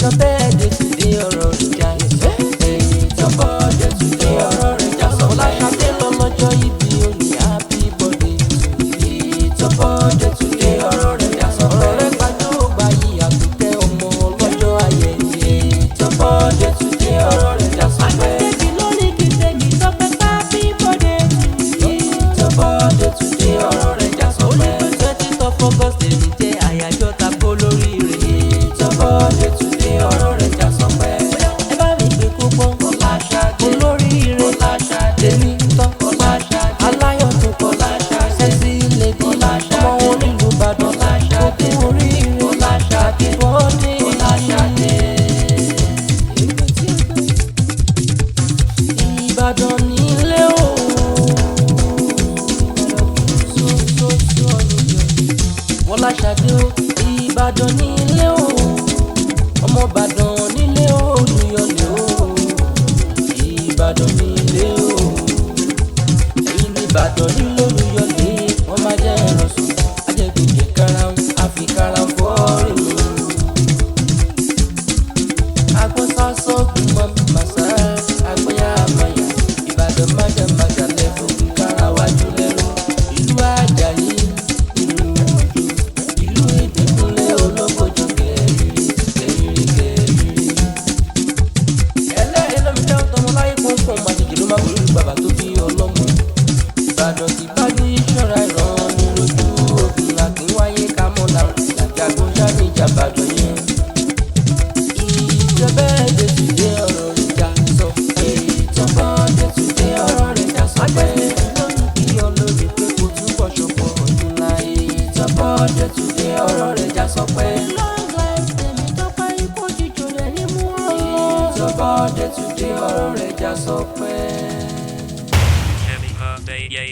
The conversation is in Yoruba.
Your birthday today, ọ̀rọ̀ rẹ̀ já sọ. It's your birthday today, ọ̀rọ̀ rẹ̀ já sọ. Fọláṣadé lọ́lọ́jọ́ ìbí òní, happy birthday to you. It's your birthday today, ọ̀rọ̀ rẹ̀ já sọ. Ọ̀rọ̀ rẹ̀ gbajúgba yìí àtúntẹ̀ ọmọ ọlọ́jọ́ ayẹyẹ. It's your birthday today, ọ̀rọ̀ rẹ̀ já sọ pé. Àgbẹ̀bí lórí kí tèmi tọ́pẹ́ happy birthday to you. It's your birthday today, ọ̀rọ̀ rẹ̀ já sọ pé. 20th of August èyí jẹ́ àyájọ́ ta kó lórí rẹ̀. It's your birthday today, ọ̀rọ̀ rẹ̀ já sọ pé. Ẹ bá mi gbé kó gbọ́. Fọláṣadé, Olóríire Fọláṣadé, tèmi tọ́. Fọláṣadé, Aláyọ̀ tó pọ̀. Fọláṣadé, Sexy lady. Fọláṣadé, Ọmọ onílùú Ìbàdàn. Fọláṣadé, Kú oríire. Fọláṣadé, Happy birthday. Fọláṣadé. Ìbàdàn nílé o. Fọláṣadé o, Ìbàdàn nílé o, ọmọ Ìbàdàn nílé o, Olúyọ̀lé o, Ìbàdàn nílé o, ẹ̀yin ní Ìbàdàn nílé Olúyọ̀lé, wọ́n máa jẹ́ ẹ̀rọ sùn, ajẹ́gbẹ̀jẹ̀ karahun, àfi karahun fọ́ọ̀rẹ́ mu. Agbọ́sásọ́gun mọ́ màsá, agbọ́yá àmàyà, Ìbàdàn májàmájà lẹ́fọ̀gùn kárawájú lẹ́rú, ìlú Àjàyí, ìlú Òjó, ìlú Ìbíkúnlé olókojú kẹrìírí, kẹrìírí, kẹrìírí. Ẹlẹ́rìí lómi jẹ́ ọ̀tọ̀ ọmọláyé pọ́npọ́n májèjì ló má borí lu bàbá tó bí ọlọ́mọ. Ìbàdàn ti bá ní ìṣọ́ra ìran ní lójú ogun Akínwáyé kámọ́lá làjàgún sáni ìjàbàdàn yẹn. Ìjọba ẹ̀jẹ̀ ti dé ọ̀rọ̀ rẹ̀ já sọ. Ìjọba ẹ̀jẹ̀ ti dé ọ̀rọ̀ rẹ̀ já sọ pé. Lónìí kí olórí pé kò túbọ̀ ṣọ̀pọ̀ ọdún láyé. Ìjọba ẹ̀jẹ̀ ti dé ọ̀rọ̀ rẹ̀ já sọ pé. Long life tèmi tọ́pẹ́ ikú jíjò rẹ̀ ní mú o. Ìjọba ẹ̀jẹ̀ ti dé ọ̀rọ̀ rẹ̀ já sọ pé. Happy birthday, yay.